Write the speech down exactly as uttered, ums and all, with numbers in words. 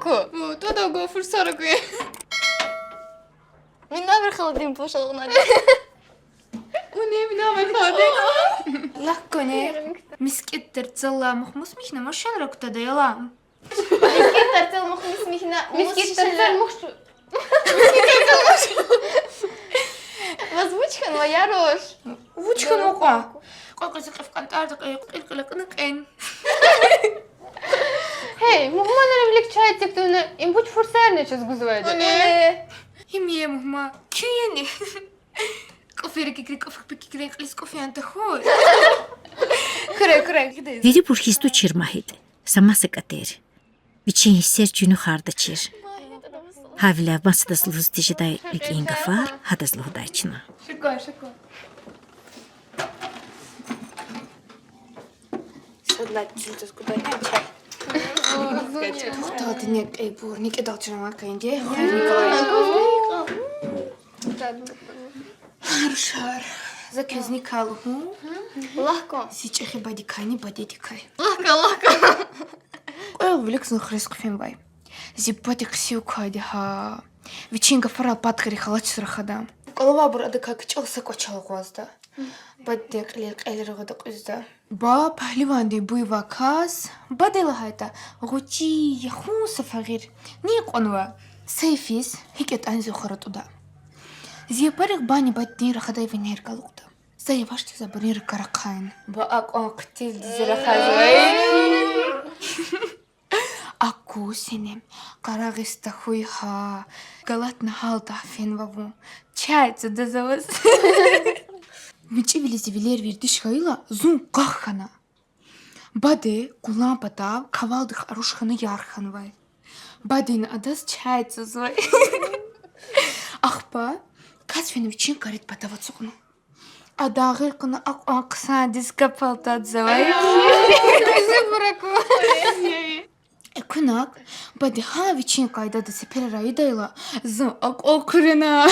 Ку. Му, то да го фурсара ку. Минавар халадин пушалгъна. Уни минавар халадин. Лак куни. МискӀин тарцел мух мус михьна, машинра кутада яла. МискӀин тарцел мух мус михьна, мус мискӀин тарцел мух. Ваз вуч хьанва, я руш? Вуч хьанва кьван? Кьван кьван зи кьиф кӀантӀарда кьи, кьил кьила кьна кьен. Гьей, мугьманар вилик чай эцигда, им вуч фурсарни чаз гузвайди? Ане. Гьим я мугьман? Куьн яни? КӀуф яракӀ кикри, кӀуф пикикрин кьилиз кӀуф ян тахьуй. Куьре, куьре, гьидаз. Вирибур хьиз тушир Магьид, са маса кӀа тир. Вичин гьиссер чуьнуьхардачир. Гьавиляй масадаз лугьуз тежедай рикӀин гафар гьадаз лугьудай чна. Шукур, шукур. Садла чилтаз кудай чай. Тухталди некӀ ибур, некӀедал чна ма кайинди. Хайр, Николай. Рушар, за квез ни кӀан лугьун. Лагь кван. Зи чӀехи бадикайни бадедикай. Лагь кван, лагь кван. Кьве вилик зун хуьруьз хъфенвай. Зи баде хъсив квайди гьа. Вичин гафарал пад гъири халачиз рахада. КӀвалавайбур адакай кичӀела са кӀвачел акъвазда. Бадедин кьилел кьел регъведа кьуьзда. Ба пагьливандин буй авай кас, баде лагьайтӀа, гъвечӀи, яхун са фагъир. Ни кьванва? Са йифиз гьикӀ ятӀани зи хур атӀуда. Зи япарихъ бани бадедин рахадай винел галукьда. Са явашдиз абурун рикӀер ахъайна. Ба акьван хъуьтуьлди зи рахазвай. Аку сенем, къарагъиз тахьуй гьа, галатна гьалдай фенва вун. Чай цада за ваз. МичӀивилиз вилер вердиш хьайила, зун къах хьана. Баде къулан патав кавалдихъ аруш хьана ярх хьанвай. Бадени адаз чай цазвай. Ахпа кас фена вичин карид патав ацукьна. Адан гъил кьуна акьван хъсандиз кап палтадзавай. Экуьнаг баде гьа вичин къайдада сеперар ийидайла, зун акьван хъуьрена.